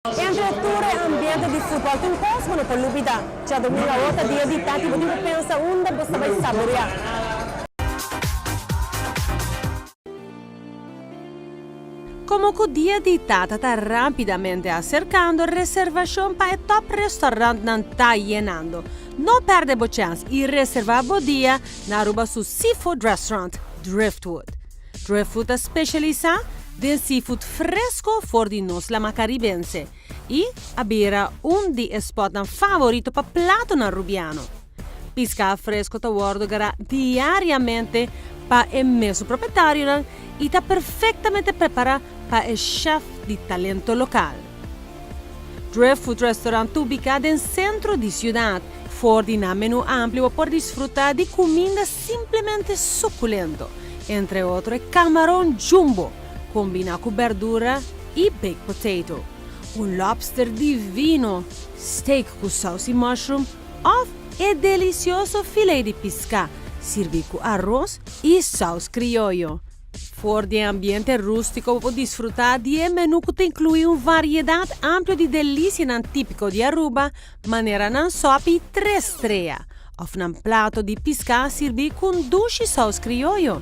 Entre tur e ambiente di futbòl tin kos ku no por lubidá. Djadumingu awor ta dia di tati bo tin ku pensa unda bo sa bai saboreá. Komo ku dia di tata ta rápidamente aserkando, reservashon pa e tòp restaurantnan ta yenando. No pèrdè bo chèns i reservá bo dia na Aruba su seafood restaurant, Driftwood. Driftwood ta spesialisá den seafood fresko for di nos lama karibense i a bira un di e spòtnan favorito pa platonan rubiano. Piská fresko ta wòrdu gará diariamente pa e mesun propetarionan i ta perfektamente prepará pa e shèf di talento lokal. Driftwood Restaurant ta ubiká den sentro di siudat. For di nan menú amplio bo por disfrutá di kuminda simplemente sukulento, entre otro e kamaron jumbo kombiná ku bèrdura i baked potato, un lobster divino, steak ku saus i mushroom òf e delisioso filé di piská sirbí ku aros i saus krioyo. For di e ambiente rústiko bo por disfrutá di e menú ku ta inkluí un variedat amplio di delisianan típiko di Aruba, manera nan sòpi tres strea òf nan plato di piská sirbí ku un dushi sous krioyo.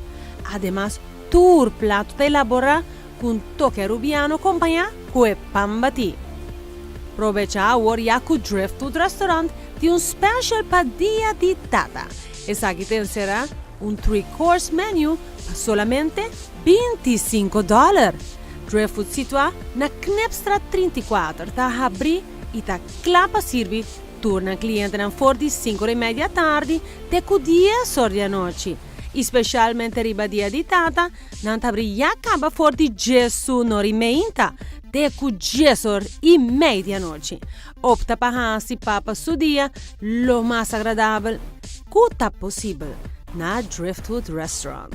Ademas, tur plato ta elaborá ku un toke arubiano kompañá ku e pan batí. Probechá awor ya ku Driftwood Restaurant tin un special pa Dia di Tata. Esaki ta enserá un three course menu pa solamente 25 dòler. Driftwood situá na Knipstraat 34 ta habrí i ta kla pa sirbi tur nan klientenan for di sinku ora i media tardi te ku dies or di anochi. I spesialmente riba Dia di Tata, nan ta habrí ya kaba for di diesun or i meinta te ku dies or i mei di anochi. Opta pa hasi papa su dia lo mas agradabel ku ta posibel na Driftwood Restaurant.